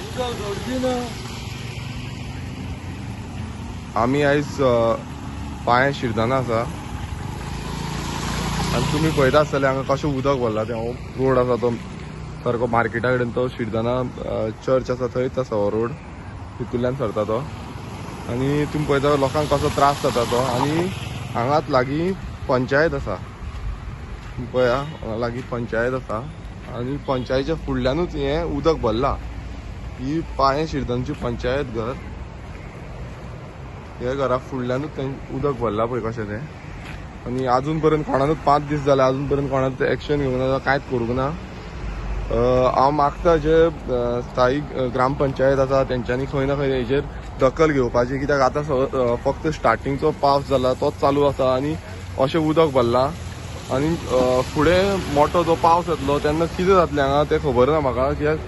उदक सोडची ना. आमी आयज पांये शिरदोना आसा आनी तुमी पळयता आसतले हांगा कशें उदक भरलां तें. हो रोड आसा तो सारको मार्केटा कडेन, तो शिरदोना चर्च आसा थंयच आसा हो रोड, तितूंतल्यान सरता तो. आनी तुमी पळयता लोकांक कसो त्रास जाता तो. आनी हांगाच लागीं पंचायत आसा, तुमी पळया हांगा लागीं पंचायत आसा आनी पंचायतीच्या फुडल्यानूच हें उदक भरलां. ही पांये शिरदोनची पंचायत घर, ह्या घरा फुडल्यानूच तें उदक भरलां पळय कशें तें. आनी अजून पर्यंत कोणानूच, 5 दीस जाले, अजून पर्यंत कोणाच एक्शन घेवंक ना, कांयच करूंक ना. हांव मागता जे स्थायीक ग्रामपंचायत आसा तेंच्यांनी खंय ना खंय हेजेर दखल घेवपाची, कित्याक आतां फक्त स्टार्टिंगचो पावस जाला तोच चालू आसा आनी अशें उदक भरलां. आनी फुडें मोठो जो पावस येतलो तेन्ना कितें जातलें हांगा तें खबर ना म्हाका, कित्याक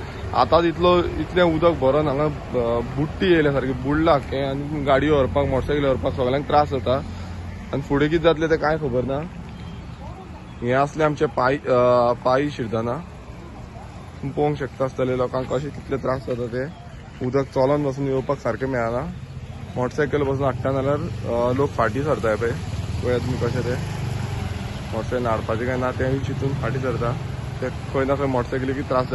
आतांच इतलें उदक भरून हांगा बुडटी येयल्या, सारकी बुडलां आख्खें. आनी गाडयो व्हरपाक, मोटरसायकली व्हरपाक सगळ्यांक त्रास जाता आनी फुडें कितें जातलें तें कांय खबर ना. हें आसलें आमचें पायी शिरदोना. तुमी पळोवंक शकता आसतले लोकांक कशें कितले त्रास जाता ते. उदक चलोन बसून येवपाक सारकें मेळना, मोटरसायकल बसून हाडटा जाल्यार लोक फाटीं सरता. पळय पळयात तुमी कशें तें मोटरसायकल हाडपाचें काय ना तें चिंतून फाटीं सरता, ते खंय ना खंय मोटरसायकलीक त्रास जाता.